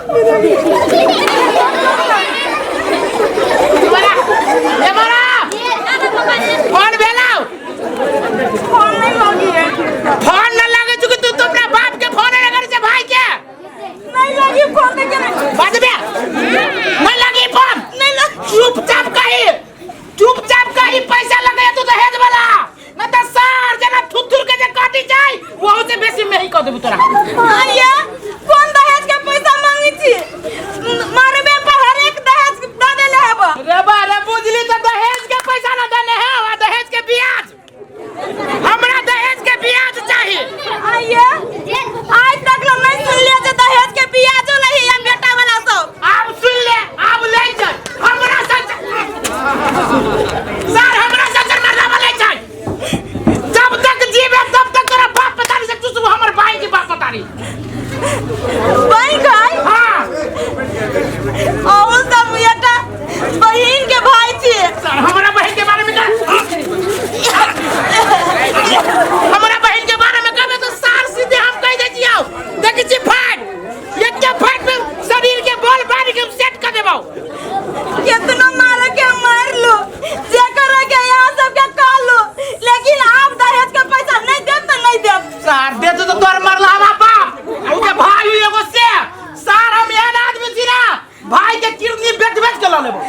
Phone भेलौ? Phone नहीं लगी है। फोन न लागे चुकी तू तो अपना बाप के फोन नहीं करे छे, भाई के नहीं लगी फोन, नहीं करे। बजबे नहीं लगी फोन। नहीं लगी। चुपचाप कही, चुपचाप कही, पैसा लगे तू दहेज वाला न त सार जना थुथुर के जे काटी जाय वहु से बेसी में ही क देबू तोरा। आइया कौन दहेज के पैसा मांगी छी? मारबे पर हर एक दहेज दे देले हब। रे बा रे, बुझली त दहेज के पैसा न देने है आ दहेज के ब्याज, हमरा दहेज के ब्याज चाही। आइया आज तक ला नहीं सुन लिया जे दहेज के ब्याजो लही या बेटा वाला सब। आब सुन ले, आब ले चल हमरा सच सर, हमरा सच मरला वाले छै। जब तक जीवे तब तक तोरा बाप पतारी से चुसबू हमर भाई के बाप पतारी। बहन भाई? हाँ। अहूँ सब एकटा बहिन के भाई छी। सर हमरा बहिन के बारे में का, हमरा बहिन के बारे में कहबे तो सार सीधे हम कह दे छियौ, देखै छी फाट एके फाट में शरीर के बल बांध के सेट कर देबौ। केतनो मारे के मार लो, जे करे के यहाँ सबके कह लो, लेकिन आप दहेज के पैसा नहीं देब तो नहीं देब। सार दे तो तोर मरला हमा बाप उ के भाई एगो से सार, हम एहन आदमी छी ना भाई के किडनी बेच बेच के ल लेबो,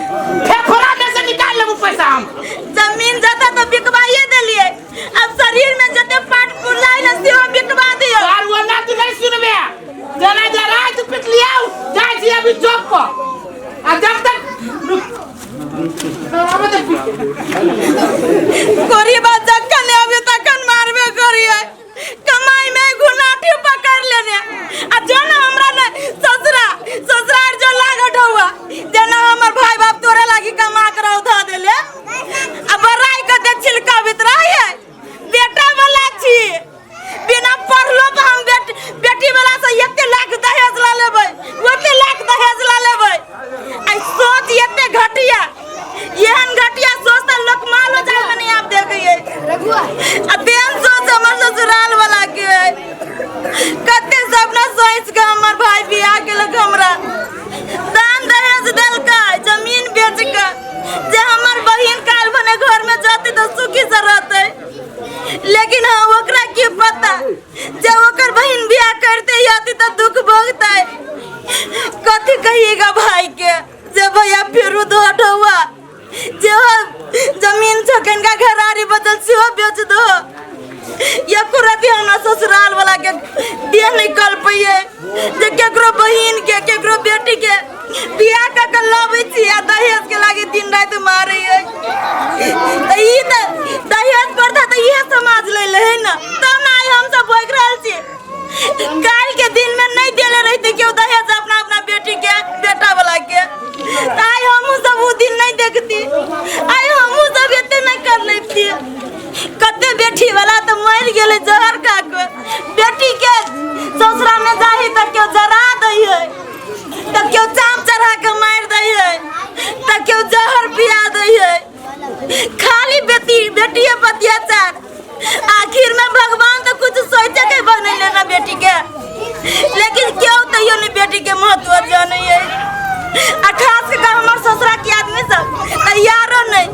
फेफड़ा में से निकाल लेबो पैसा हम। जमीन जता तो बिकवाइए देलिए, अब शरीर में जते पार्ट पुरला है ना सेहो बिकवा दियो। सार वो ना तू नहीं सुनबे, जना जे रात पिट लियाओ जाय छी अभी चौक पर आ जब तक कोरी बात जखन अभी तखन मारबे करिए, कमाई में गुनाठी पकड़ लेने आ जो ना हमरा ने ससुरा ससुरार जो लागत हुआ जेना हमर भाई बाप तोरे लागी कमा कर उठा देले आ बराई के दे छिलका भीतर है। बेटा वाला छी बिना पढ़लो पर हम बेटी वाला से एते लाख दहेज ला लेबै, ओते लाख दहेज ला लेबै। आई सोच एते घटिया, एहन घटिया सोच त लोक माल हो जाए नहीं आप देखिए। आ तेहन सोच हमर ससुराल वाला के है। कते सपना सोच के हमर भाई बियाह केलक, हमरा दान दहेज देलकै जमीन बेच के, जे हमर बहिन काल भने घर में जते त सुखी से रहते। लेकिन हाँ ओकरा की पता जे ओकर बहिन बियाह करते आती त दुख भोगते। कथी कहिएगा भाई के जे भैया फेरू धोट हुआ, जे हो जमीन छकन का घरारी बदल सेहो बेच दो। एको रति हमरा ससुराल वाला के देह नहीं कल पैये जे केकरो बहिन के केकरो बेटी के बियाह कऽ के लबै छी आ दहेज के लागी दिन राति मारै है। तऽ ई तऽ दहेज प्रथा तऽ इहे समाज लेल है ना, तब ना आइ हमसब भोगि रहल छी। काल्हि के दिन में नहीं देले रहते केओ दहेज अपना अपना बेटी के बेटा वाला के, तऽ आइ हमहूँ सब उ दिन नहीं देखती, आइ हमहूँ सब एते नहीं कर लेती। कते बेटी वाला तऽ मरि गेलै जहर खा के, बेटी के ससुरा में जाही तऽ केओ जरा दै है, तऽ केओ चाप चढ़ा के मारि दै है, तऽ केओ जहर पिया दै है। खाली बेटी बेटिए पर अत्याचार। आखिर में भगवान तो कुछ सोचे के बनैले ना बेटी के, लेकिन केओ तैयो नहीं बेटी के महत्व जाने है। आ खास के हमर ससुरा के आदमी सब तैयारो नहीं,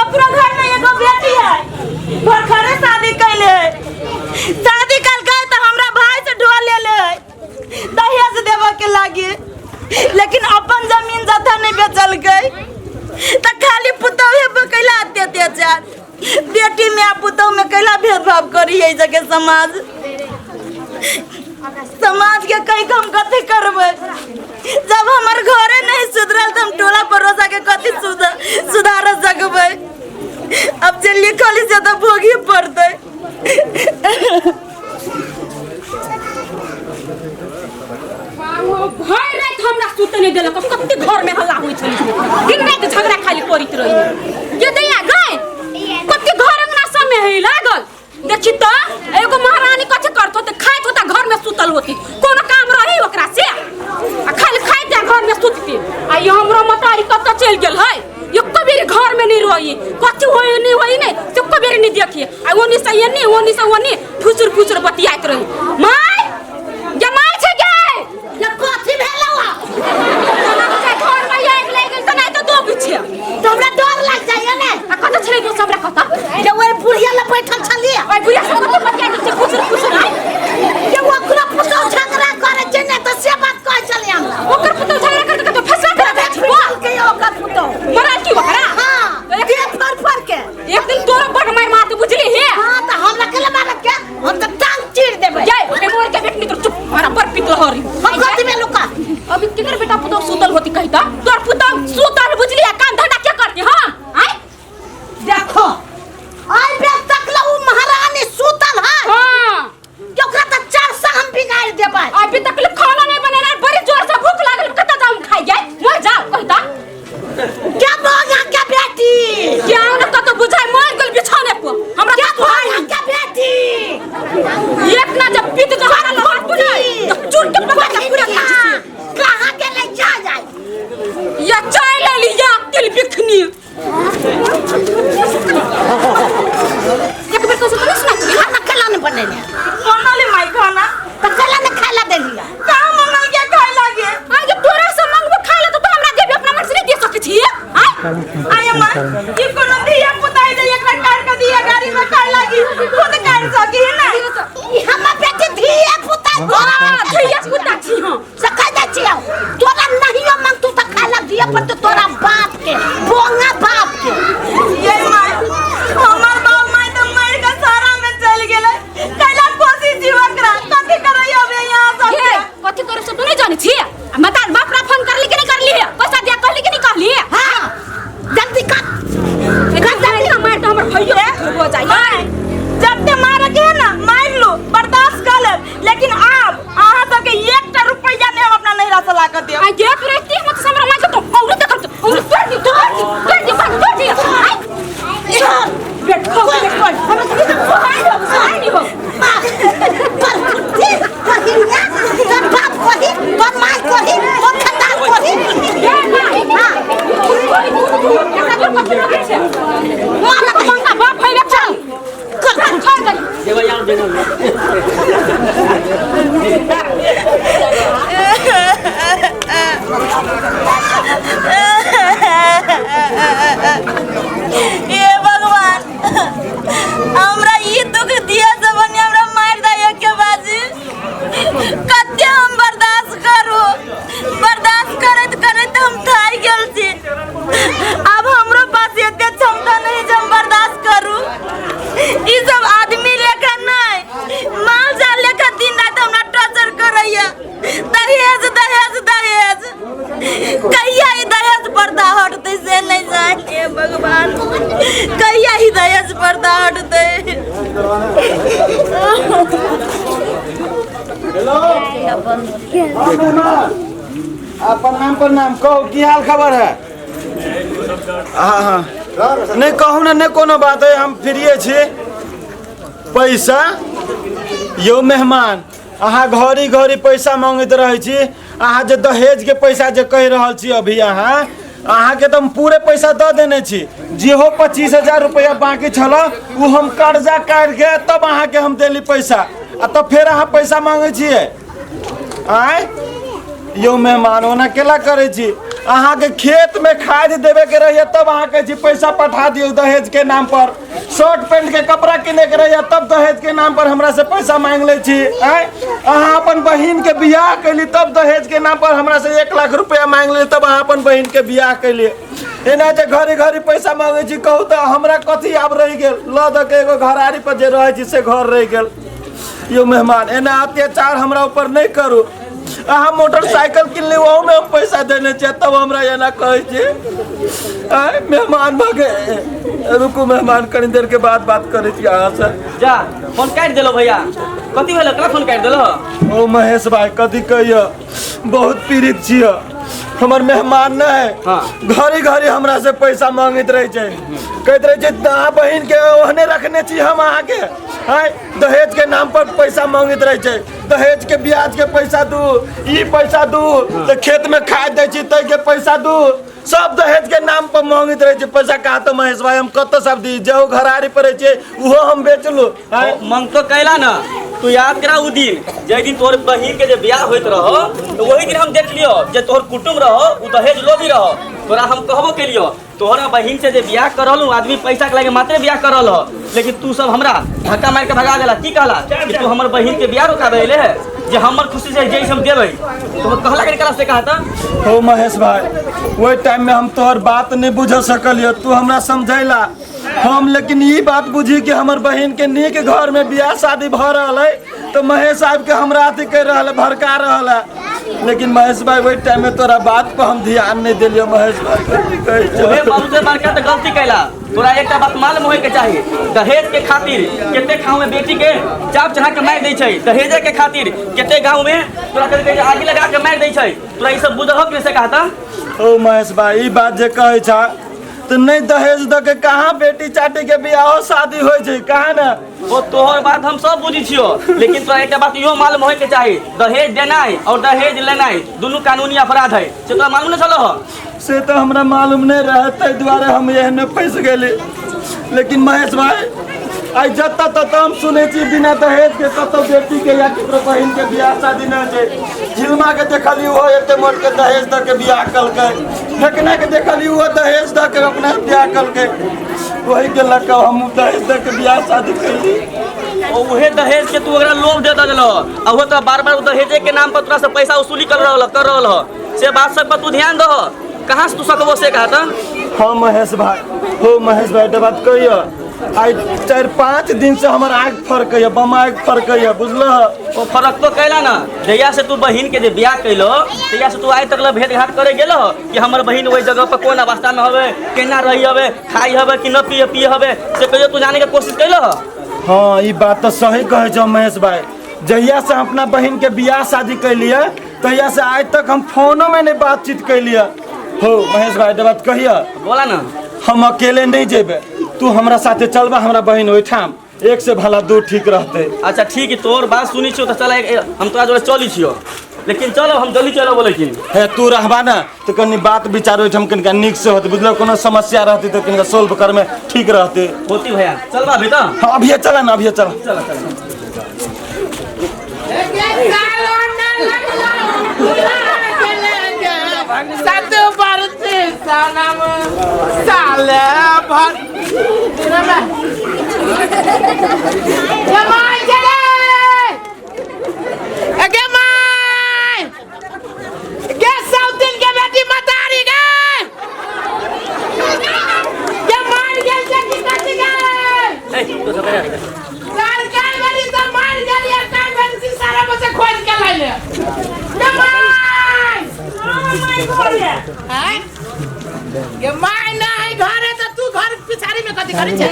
ओकरो घर में एगो बेटी है, भरखरे शादी कैले है, शादी कल गए तो हमरा भाई से ढो ले ले है दहेज देवे के लागी, लेकिन अपन जमीन जथा नहीं बेचल गई तो खाली पुतोहे पर कैला अत्याचार, बेटी में आ पुतोह में कैला भेदभाव करी है जगह समाज। समाज के कहीं हम कथी करबै, जब हमर घरे नहीं सुधरल तो हम टोला पड़ोसा के कथी सुधार सकबै। अब जे लिखल से तो भोगी पड़तै। भरि राति हमरा सुते नहि देलक, कते घर में हल्ला होइ छलै, दिन राति झगड़ा खाली करैत रही। ये दैया गए कते घर अंगना सब में है लागल, देखी तो एगो महारानी कथी करतो त खाइत होता घर में सुतल होती, कोनो काम रही ओकरा से आ खाली खाइत आ घर में सुतती। आ ये हमरो मतारी कत चलि गेल है, एको बेर घर में नहीं रही, कथी होई नहीं होई नहीं एको बेर नहीं देखी, आ ओनी से एनी ओनी से ओनी फुसुर फुसुर बतियाइत रही। माय गे my छै गे। ये कथी भेलौ? केकर बेटा पुतोह सुतल होती कही त तोर पुतोह सुतल बुझलिए काम धंधा के करती हां आय देखो आई बेर तक ला उ महारानी सुतल है हां कि ओकरा त चार सौ हम बिगाड़ देबै अभी तक ले खाना नहीं बनेला बड़ी जोर से भूख लागल कत जाऊं खाई जाए मर जाओ कही त क्या बोगा क्या बेटी क्या न कत बुझाय मर गेल बिछौने पर हमरा क्या त बोगा क्या बेटी एक ना जब पीत जो हरा लगा तू नहीं तो चूर के पकड़ के पूरा खा कहाँ के ले जा जाए या चाय ले ली या तिल बिखनी एक बेर कसो तो सुना तू खाना केला नहीं बनेले बनले माई खाना त केला नहीं खाला देलिया कहाँ मंगल के खाए लागे आज तोरा से मंगबो खाए ला तो तू हमरा देबी अपना मन से नहीं दे सकै छी आय आय माँ ई कोनो धिया पुता है जे एकरा काट के दिया गाड़ी में खाए लागी खुद काट सकी है ना ई हमर बेटी धिया पुता हां धिया पुता छी हां से कह दै छियौ तोरा नहियो मंगतू त खाला दिया पर तो तोरा बाप के बोंगा बाप के ये माई हमर बाप माई तो मर के सारा में चल गेलै कैला कोशिश छी ओकरा कथी करैया अबे यहाँ सब ये कथि करे से तू नहीं जानै छी आ मतार बाप रा फोन करली कि नहीं करली पैसा दिया कहली कि नहीं कहली हाँ जल्दी कर कर जल्दी ना मार तो हमर भइयो हो जाई माय जब ते मारे के है ना मार लो बर्दाश्त कर ले लेकिन आब अहाँ सबके एकटा रुपैया नहीं हम अपना नैहरा से ला के देब आ ये रहती मत हमरा मार के तो और देखम तो और तोड़ दी तोड़ दी तोड़ दी बात तोड़ दी आय छोड़ बेट खो बेट खो हम तो सुहाई नहीं हो पर कुत्ती कहिया तोर बाप कही तोर माय कही तोर खानदान कही ये माय हां मारा तो मंगा बाप है चल कर छोड़ दे हे भगवान हमरा ई दुख दिया जबनी हमरा मार दे के बाजी कते हम बर्दाश्त करू बर्दाश्त करैत करैत हम थाकि गेल छी आब हमरो पास एते क्षमता नहीं जे हम बर्दाश्त करू ई सब आदमी लेखा नहीं माल जाल लेखा दिन रात हमरा टॉर्चर करैया दहेज दहेज दहेज कहिया ई दहेज पर्दा हटतै से नहीं जाने भगवान कहिया ई दहेज पर्दा हटतै आ प्रणाम प्रणाम कहू की हाल खबर है हाँ हाँ नहीं कहू ना नहीं कोनो बात है हम फ्रीए छी पैसा यौ मेहमान अहाँ घड़ी घड़ी पैसा मांगैत रहै छी अहाँ जे दहेजके पैसा जे कहि रहल छी अभी अहाँ अहाँके तऽ हम पूरे पैसा दऽ देने छी जेहो 25,000 रुपैआ बाँकी छल ओ हम कर्जा काटि के तब अहाँके हम देली पैसा आ तब फेर अहाँ पैसा मांगै छियै आँय यौ मेहमान ओना केला करै छी अहाँके खेतमे खाद देबेके रहैए तब अहाँ कहै छी पैसा पठा दियौ दहेजके नाम पर शर्ट पैंट के कपड़ा किने के रहैए तब दहेज के नाम पर हमरा से पैसा मांग लै छी आँय अहाँ अपन बहिन के बियाह कैली तब दहेज के नाम पर हमरा से 1 लाख रुपया मांग ली तब अहाँ अपन बहिन के बियाह कैली एना जे घरे घरे पैसा मांगै छी कहू तऽ हमरा कथी आब रहि गेल लऽ दऽ के एगो घरारी पर जे रहै छी से घर रहि गेल यौ मेहमान एना अत्याचार हमरा ऊपर नहि करू अहाँ मोटरसाइकिल किनली ओहूमे हम पैसा देने छियै तब हमरा एना कहै छी आँय मेहमान भऽ गेल रुकू मेहमान कनी देर के बाद बात करै छी अहाँसँ जा फोन काटि देलो भैया कथी भेलो केना फोन काटि देलो ओ महेश भाई कथी कहियो बहुत पीड़ित छियै हमर मेहमान नहि घड़ी घड़ी हमरा से पैसा मांगैत रहै छै कहैत रहै छै अहाँ बहिन के ओहने रखने छी हम अहाँके आँय दहेज के नाम पर पैसा मांगैत रहै छै दहेज के ब्याज के पैसा दू ई पैसा दू तऽ खेत में खाद दै छी ताहि के पैसा दू सब दहेज के नाम पर मांगैत रहै छै पैसा कहाँ तऽ महेश भाई हम कतऽ सब दी जेहो घरारी पर रहै छै ओहो हम बेचलू आँय मंग तो कैला ना तू याद करा उ दिन जै दिन तोहर बहिन के जे बियाह होइत रहो तो वही दिन हम देख लियो जे तोहर कुटुम्ब रहो उ दहेज लोभी रहो तोरा हम कहबो केलियो तोहरा बहिन से जे बियाह करल आदमी पैसा के लागे मात्रे बियाह करल हो लेकिन तू सब हमरा धक्का मार के भगा देला की कहला कि तू हमर बहिन के बियाह रोकाबे अइले है जे हमर खुशी से जैसे हम देबै तो कहला के निकला से कहा था हो महेश भाई ओहि टाइम में हम तोहर बात नहीं बुझ सकलियो तू हमरा समझैला हम लेकिन ई बात बुझी कि हमर बहिन के नीक घर में बियाह शादी भऽ रहल है तो महेश साहब के हमरा अथी कर रहल है भड़का रहल है लेकिन महेश भाई ओहि टाइम में तोरा बात पर हम ध्यान नहीं देलियो महेश भाई, कथी कहै छौ? उहे बहुते बड़का तऽ गलती कैला। तोरा एकटा बात मालूम होय के चाही, दहेज के खातिर कते गाँव में बेटी के चाप चढ़ा के मारि दै छै, दहेजे के खातिर कते गाँव में तोरा कहे छै आगि लगा के मारि दै छै। तोरा ई सब बुझल हो कि से कहता? ओ महेश भाई ई बात जे कहै छा तऽ नहीं दहेज दऽ के कहाँ बेटी चाटी के बियाहो शादी होइ छै, कहाँ ने? ओ तोहर बात हम सब बुझै छियो, लेकिन तोरा एकटा बात इहो मालूम होय के चाही, दहेज देनाइ और दहेज लेनाइ दुनू कानूनी अपराध है, से तोरा मालूम नहीं छलो हो? से तऽ हमरा मालूम नहीं रहे, ताहि दुआरे हम एहने फँसि गेली। लेकिन महेश भाई आइ जतऽ ततऽ हम सुनै छी बिना दहेज के कतौ बेटी के या ककरो बहिन के बियाह शादी नहि होइ छै। झिलमा के देखली ओहो एते मोट के दहेज दऽ के बियाह कलकै, फेकना के देखली ओहो दहेज दऽ के अपना बियाह कलकै, वही के लऽ कऽ हमहूँ दहेज दऽ के बियाह शादी कैली। ओ उहे दहेज के तू ओकरा लोभ दे देलहो, आ उहो तो बार बार दहेजे के नाम पर तोरा से पैसा वसूली कर रहल हो, से बात सब पर तू ध्यान दहो, कहाँ से तू सकबो से कहता? हाँ महेश भाई, हो महेश भाई एकटा बात कहियो, आइ 4-5 दिन से हमर आँखि फरकैया, बम आँखि फरकैया, बुझलह? ओ फरक तो कैला ना, जहिया से तू बहिन के जे बियाह कैलो तहिया से तू आइ तक भेंट घाट करे गेलो कि हमर बहिन ओहि जगह पर कोन अवस्था में हवे, केना रही हवे, खाई हवे कि न पिए पिए हवे, से कहियो तू जाने के कोशिश कैलो? हाँ ई बात तो सही कहै छौ महेश भाई, जहिया से अपना बहिन के बियाह शादी कैलियै तहिया से आइ तक हम फोनो में नहीं बातचीत कैलियै। हो महेश भाई एकटा बात कहिया? बोला ना। हम अकेले नहीं जेबे, तू हमरा साथे चलबा हमरा बहिन ओहिठाम, एक से भला दू ठीक रहते। अच्छा ठीक है, तोर बात सुनी छियो तो चल हम तोरा जोड़े चली छियो, लेकिन चलो हम जल्दी चलो बोले कि हे तू रहबा ना तो कनी बात विचार ओहिठाम कनिका नीक से होते, बुझलो? कोनो समस्या रहती तो कनिका सोल्व करे में ठीक रहते। होती भैया, चलबा अभी तो? हाँ अभिये चला ना, अभिये चला। चला चला। सात बरसे सनम साल भर जमाई चले गे माई गे सौतिन के बेटी मतारी गे गे मार गेल से की कथी गे सरकार बड़ी सब मार गेल यार काय बंसी सारा बच्चा खोज के लाइले गे माई आय गे माय ना है घरे त तू घर पिछाड़ी में कथी करै छै?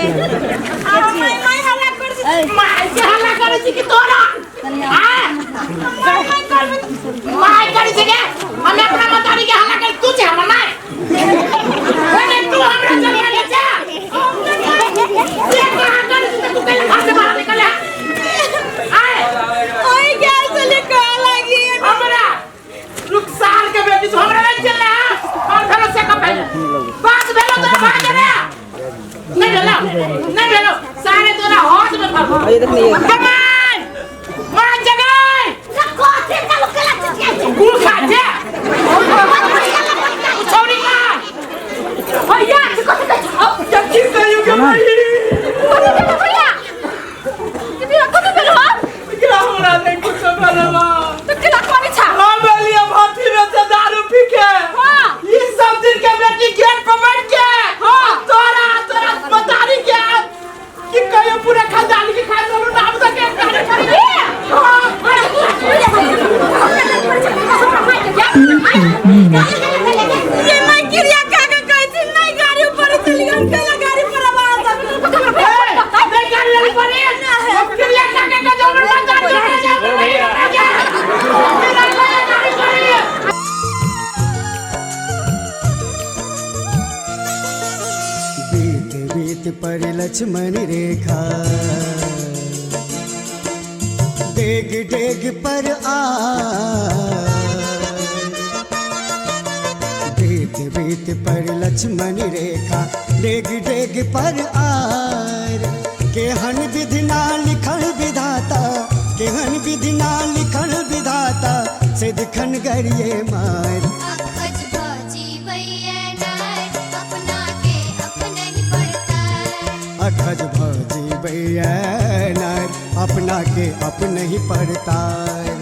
माय माय हल्ला करै छी। माय के हल्ला करै छी कि तोरा? आय माय करबै माय करै छै गे, हम अपना मतारी के हल्ला करै, तू छै हमर माय? अरे तू हमरा चलिया के छै से कहाँ करै छी? तू कहीं घर से बाहर निकल आय। ओइ गेल छलै कह लागी हमरा रुक साल के बेटी तू हमरा नहीं चल रहा और घरों से कब भेलो बात भेलो तोरा भाग रे नहीं भेलो नहीं भेलो सारे तोरा हाथ में फल ये देखने ये कमान मान जगाई कथी कलु कला चिचिया छै? गुड़ खा जे छौरी का भैया कथी कहै छौ? की कहियो के भाई कथी भेलो भैया? कथी भेलो? क्या हमरा नहीं कुछ भेलो तो केना करै छा? हम एलियै भाटी में से दारू पी के। हाँ। ई सब दिन के बेटी गेट पर बैठ के। हाँ। तोरा तोरा बतारी के कि कहियो पूरा खानदान के खा चलू नाम तक के गाड़ी खड़ी। हाँ। ये मैं क्रिया का के कहै छी नहीं गाड़ी ऊपर चली हम केला गाड़ी पर आवाज। नहीं गाड़ी वाली पर हम क्रिया का के जो बतारी बीत बीत पर लक्ष्मण रेखा डेग डेग पर आ, बीत बीत पर लक्ष्मण रेखा डेग डेग पर आर, केहन विधि ना लिखल विधाता, केहन विधि ना लिखल विधाता, से दिखन गरिए मार। अखज भजी भैया नार अपना के अपने ही पड़तार।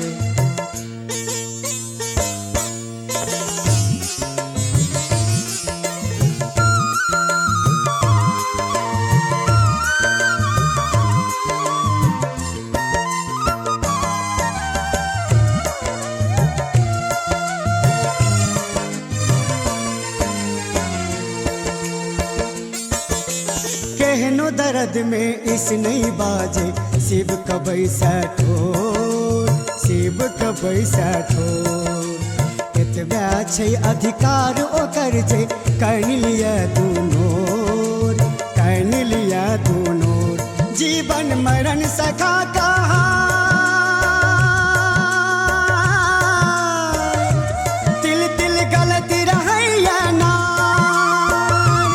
दर्द में इस नहीं बाजे शिव कबै ठोर, शिव कबै ठोर। एतबे छै अधिकार ओकर जे कनि लिअ दुनोर, कनि लिअ दुनोर। जीवन मरण सखा कहाँ, तिल तिल गलती रहैया नार।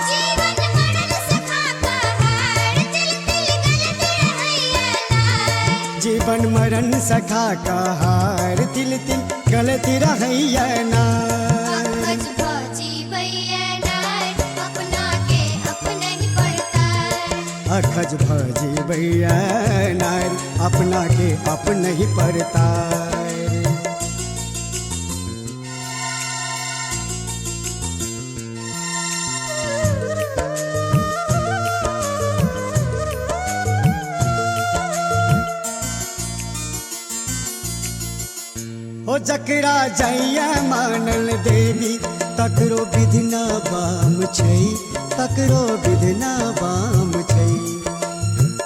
जीवन मरण सखा कहार, तिल तिल गलत रहैया नार। जीवन मरण सखा कहार, तिल तिल गलती रहैया नार। अखज भऽ जीवैया नार, अपना के अपनहि परतार। अखज भऽ जीवैया नार, अपना के अपनहि परतार। हो जकरा जैया मानल देवी तकरो विधि न बाम छै, तकरो विधि न बाम छै।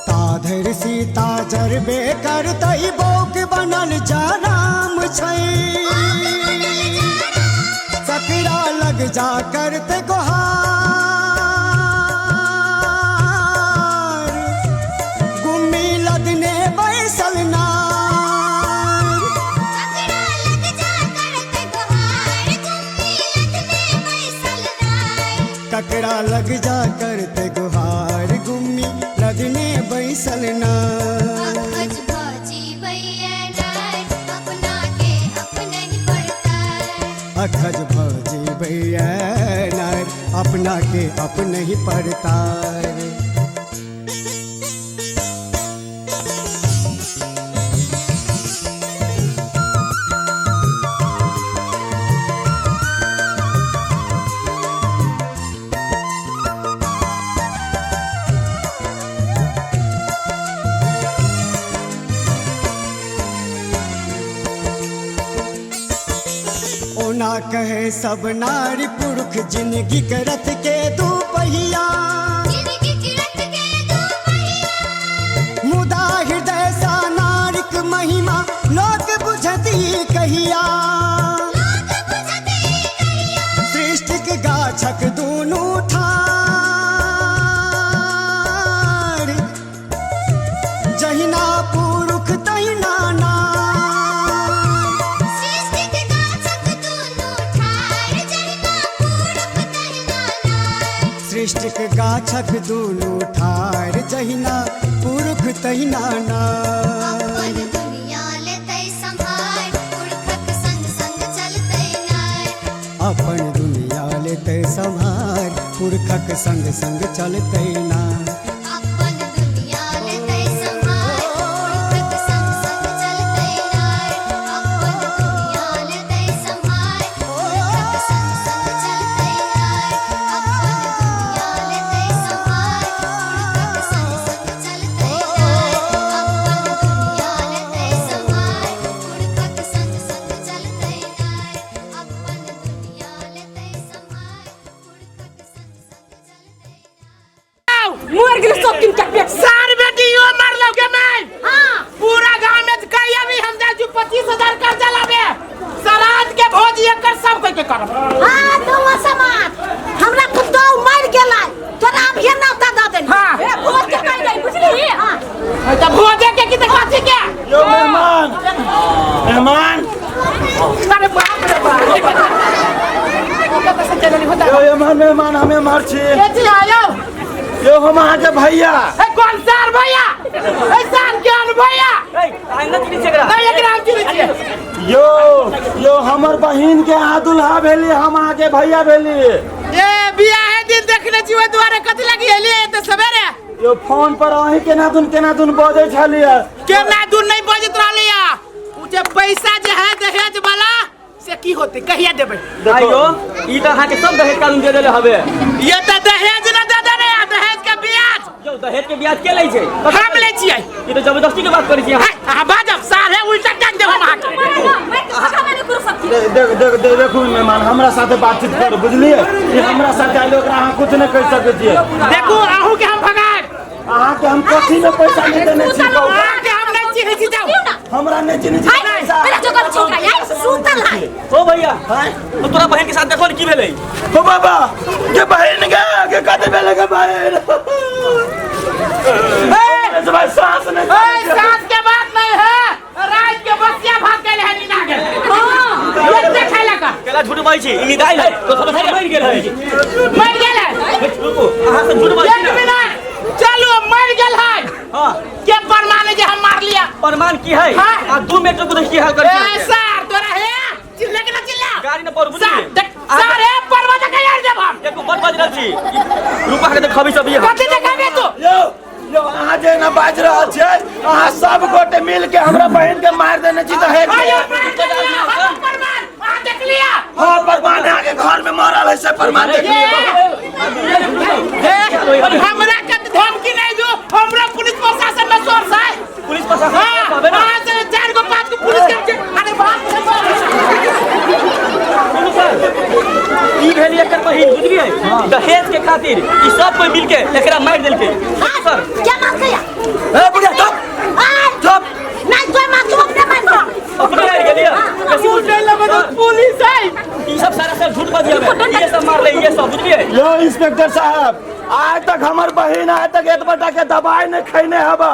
ताधरि सीता जरबे करतै बौक बनल जा राम छै। सकरा लग जा करते गोहार, गुम्मी लदने बैसल नार। ककरा लग जा करत गोहार, गुम्मी लदने बैसल नार। ककरा लग जा करते गुहार, गुम्मी लदने बैसल नार। अखज भऽ जीवैया नार, अपना के अपनहि परतार। अखज भऽ जीवैया नार, अपना के अपनहि परतार। ओना कहे सब नारी पुरुष जिंदगी के रथ के दू पहिया, जिनगी के रथ के दू पहिया। मुदा हृदय सा नारिक महिमा लोक बुझती कहिया। लोक बुझती कहिया। सृष्टिक गाछक दुनू ठार, जहिना पुरुख तहिना नार। सृष्टिक गाछक दुनू ठार, जहिना पुरुख तहिना नार। सृष्टिक गाछक दुनू ठार, जहिना पुरुख तहिना नार। अपन दुनिया लेतै सम्हार, पुरखक संग संग चलतै नार। अपन दुनिया लेतै सम्हार, पुरखक संग संग चलतै नार। अपन दुनिया लेतै सम्हार, पुरखक संग संग चलतै नार। अपन दुनिया लेतै सम्हार, पुरखक संग संग चलतै नार। अपन दुनिया लेतै सम्हार, पुरखक संग संग चलतै नार। अपन दुनिया लेतै सम्हार, पुरखक संग संग चलतै नार। अपन दुनिया लेतै सम्हार, पुरखक संग संग चलतै नार। मर गेल सब दिन के पेट। सार बेटी यो मारलौ के मैं। हाँ। पूरा गांव में कही अभी हम जाइ छी 25,000 कर्जा लाबे, श्राद्ध के भोज एकर सब कोई के करब। हाँ तो वो समाज हमरा पुतोह मर गेलै, तोरा अब ये नौता दऽ देली। हाँ। ए भोज के कहि गई बुझली। हाँ। त भोजे के की त कथी के? यो मेहमान, मेहमान। अरे बाप रे बाप, कतऽ से चलि एली होता? यो मेहमान, मेहमान, हमे मार छी। के छी आयो? यो हम अहाँके भैया। ए कौन सार भैया? ए सार के अन भैया? ए अहाँ नहि चिन्है छियै एकरा? नहीं, एकरा हम चिन्है छियै। यो यो हमर बहिन के अहाँ दुल्हा भेली, हम अहाँके भैया भेली। ए बियाहे दिन देखने छी, ओहि दुआरे कथी लागी एलियै एते सवेरे? यो फोन पर अहीं केना दुन बजै छलियै। केना दुन नहीं बजैत रहलैया, उ जे पैसा जे है दहेज वाला से की होते, कहिया देबै? आइयो ई तऽ अहाँके सब दहेज कानून दे देले हवे। ये तऽ दहेज न दे देने आ, दहेज के ब्याज। यौ दहेज के ब्याज के लै छै? हम लै छियै। ई तऽ जबरदस्ती के बात करै छी अहाँ। है, अहाँ बाजब सारे उल्टा टांग देब हम अहाँके। देख देख देख देखू मेहमान, हमरा साथे बातचीत करू बुझलियै? ई हमरा साथे आयल, ओकरा अहाँ कुछ नहि कहि सकै छियै। देखू अहूँ के हम भगाएब। अहाँ के हम कथी में पैसा नहीं देने छी कहू? अहाँ के हम नहीं चिन्है छी, जाउ। हमरा नहीं चिन्है छी पैसा। अरे जोगल छोकरा यार सुतल है। ओ भैया, तो तोरा बहन के साथ देखो ने की भेलै। ओ बाबा के बहन के के कथी भेलै के बहन? ए भाई सास नहीं। ए सास के बात नहीं है, रात के बसिया भाग गेल है नीना के। हां ये देखै लगा केला झूठ बाजै छी, ई निदाइ है तो थोड़ा मरि गेल है। मर गेल है। रुको, अहाँ से झूठ बाजै एक छी ना। मिनट, चलो मर गेल है। हां के प्रमाण है जे हम मार लिया? प्रमाण की है? हाँ। आ 2 मिनट रुको, देखी हाल कर। ए सर तोरा है चिल्ला के ना चिल्ला गाड़ी न पर सर बुझलिए। देख सर ए परवा के यार जब हम देखो बड़ बाज रहल छी, रुपा के देखबी सब ये। कथि देखाबे तू? यो यो अहाँ जे ना बाज रहल छियै, अहाँ सब गोटे मिल के हमरा बहन के मार देने छी दहेज के। आयो मार देलिया, हम प्रमाण अहाँ देख लिया। हां प्रमाण अहाँ के घर में मरल है से प्रमाण देख लिया। हमरा के धमकी नहीं दो, हमरा पुलिस प्रशासन में सोर्स है। पुलिस प्रशासन हां कहबे ना। हां से 4 गो 5 गो पुलिस के। अरे बाप रे बाप। सुनू सर, ई भेल एकर बहिन बुझलिए, दहेज के खातिर ई सब कोई मिल के एकरा मार देलकै। सर क्या मार गया? ए बुढ़िया चुप चुप। नहीं कोई मार, तू अपने मार को। अपने मार गेलिए। कैसे उठे लगे तो पुलिस है। ई सब सारा सब झूठ बाजिया में ये सब मारले ये सब बुझलिए। यो इंस्पेक्टर साहब, आज तक हमर बहिन आज तक एतबा के दवाई नहीं खैने हबा।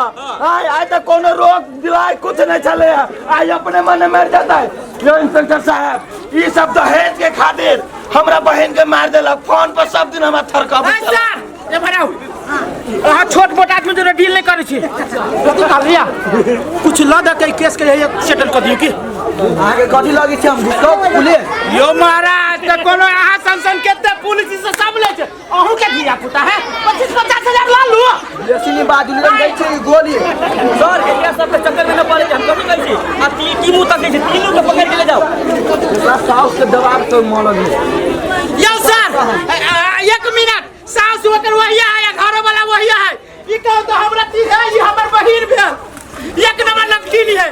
आय आज तक कोनो रोग दिलाय कुछ नहीं चले है, आज अपने मने मर जाता है। यो इंस्पेक्टर साहब, ई सब दहेज के खातिर हमरा बहिन के मार देलक। फोन पर सब दिन हमरा थरकबै ए सर ए भराउ, अहाँ छोट मोट आदमी जो डील नहीं करै छी। कथि कहलिया? कुछ ल द के केस के सेटल कर दियो की? अहाँ के कथि लगै छै हम घुसकौ पुलिस? यो महाराज त कोनो अहाँ सन सन केते पुलिस से सब लै छै, अहूँ के धिया पुता है 25-50 हजार ल लू। बेसी नहीं बाजू लै छै गोली। सर एकरा सब के चक्कर में न पड़े, हम कथि कहै छी? आ ती मुंह तक छै, तीनू के पकड़ के ले जाओ। एकरा साउस के दबाव तो मलग है। यो सर एक मिनट, सास ओकर वही है, घर वाला वही है। ई कहू तो हमरा ती है, ई हमर बहिन भेल, एक नंबर नमकीन है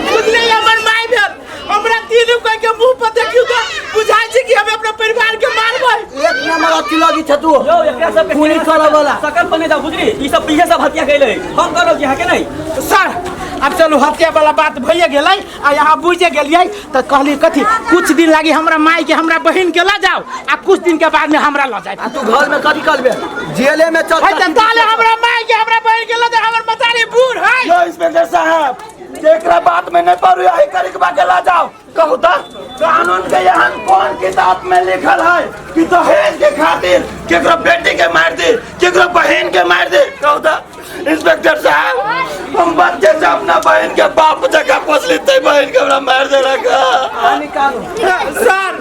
बुझलिए, हमर माय भेल। हमरा तीनू कोई के मुंह पर देखियो तो बुझाय छै कि हम अपना परिवार के मारबै। एक नंबर अथी लगी छै तू। यो एकरा सब के पुलिस वाला वाला सकल पर नहीं जाओ बुझली, ई सब पीछे सब हत्या कैले हम करब कि हां के नहीं। सर अब चलू हत्या वाला बात भइए गेलै आ यहाँ बुझे गेलियै त कहली कथी कुछ दिन लागी हमरा माय के हमरा बहिन के ल जाओ आ कुछ दिन के बाद में हमरा ल जाए। आ तू घर में कथी करबे? जेले में चल। है त ताले हमरा माय के हमरा बहिन के ल जाओ, हमर मतारी बूढ़ है। यो इंस्पेक्टर साहब, एकरा बात में नहीं पड़ू, यही करिकबा के ला जाओ। कहू त कानून के यहाँ कौन किताब में लिखल है कि दहेज के खातिर केकरो बेटी के मार दे, केकरो बहन के मार दे? कहू त इंस्पेक्टर साहब, हम बच्चे से अपना बहन के बाप जगह पोस लेते, बहन के हमरा मार दे रखा। सर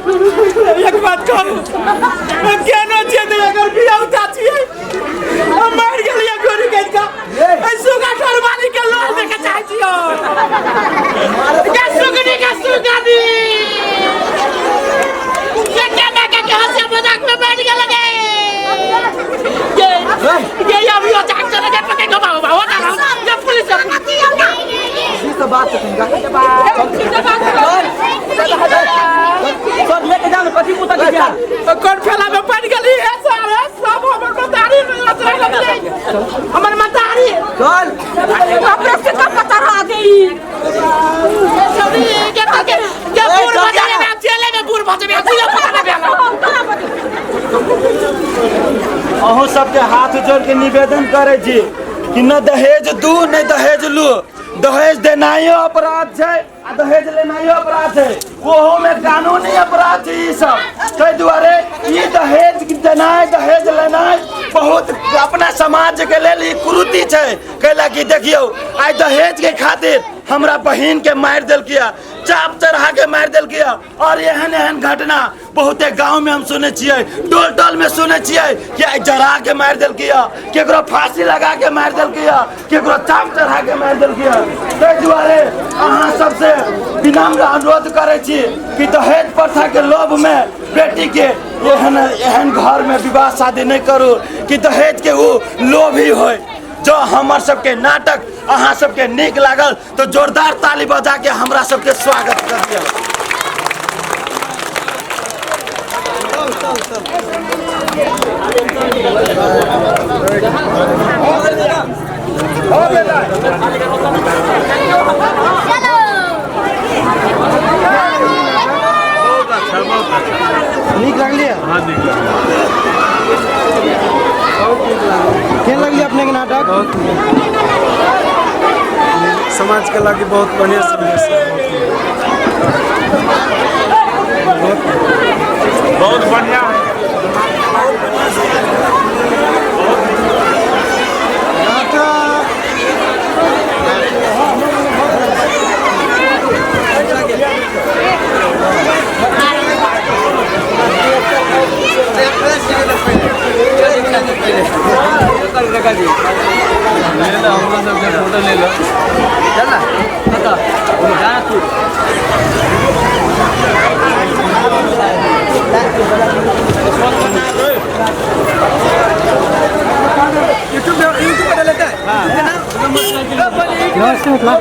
एक बात कहू, हम केनो छियै त एकर बियाह उठा छियै, हम मार गेलियै गोरी कहि के। ए सुगा ठरवाली के लोल देखे चाहै छियै। के सुगनी के सुगनी के के के के हंसी मजाक में बैठ गेल गे। ये ये अभी अचानक चले गए पकड़ के बाबू बाबू ना ये पुलिस ई सब बात छै तुमका। सर लेके जाओ कथी मुंह तक जा। कौन फेला में पड़ गेली है सर? सब हमर मतारी लचरै लगलै, हमर मतारी चल अपने से का पता रह गई। सॉरी के के के बूढ़ भजने में जेले में बूढ़ भजने में तू पता ना भेल। अहूँ सबके हाथ जोड़ के निवेदन करै छी कि न दहेज दू न दहेज लू। दहेज देनाइयो अपराध छै आ दहेज लेनाइयो अपराध छै, ओहो में कानूनी अपराध छै ई सब। ताहि दुआरे ई दहेज देनाइ दहेज लेनाइ बहुत अपना समाज के लेल ई कुरीति छै। कैला कि देखियौ आइ दहेज के खातिर हमरा बहिन के मारि देलकै, चाप चढ़ा के मारि देलकै। और एहन एहन घटना बहुते गांव में हम सुनै छियै, टोल टोल में सुनै छियै कि आइ जरा के मारि देलकै, केकरो फांसी लगा के मारि देलकै, केकरो चाप चढ़ा के मारि देलकै। ताहि दुआरे अहाँ सबसे विनम्र अनुरोध करै छी कि दहेज प्रथा के लोभ में बेटी के एहन एहन घर में विवाह शादी नहीं करू कि दहेज के वो लोभी होय। जो हमर सबके नाटक अहाँ सबके नीक लागल तो जोरदार ताली बजा के हमरा सबके स्वागत कर दिया। बहुत नीक लागल। केहन लगली अपने के नाटक? समाज के लागी बहुत बढ़िया संदेश है। बहुत बढ़िया है। ले लो हमरो सबके फोटो ले लो। चल ना कतऽ जा तू। यूट्यूब पे डालते हैं। नमस्ते मिथिला।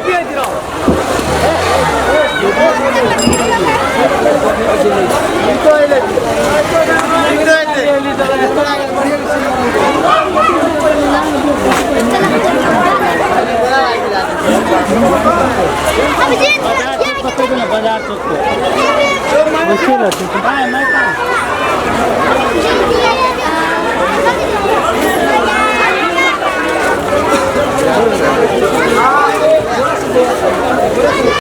बाजार चौक पे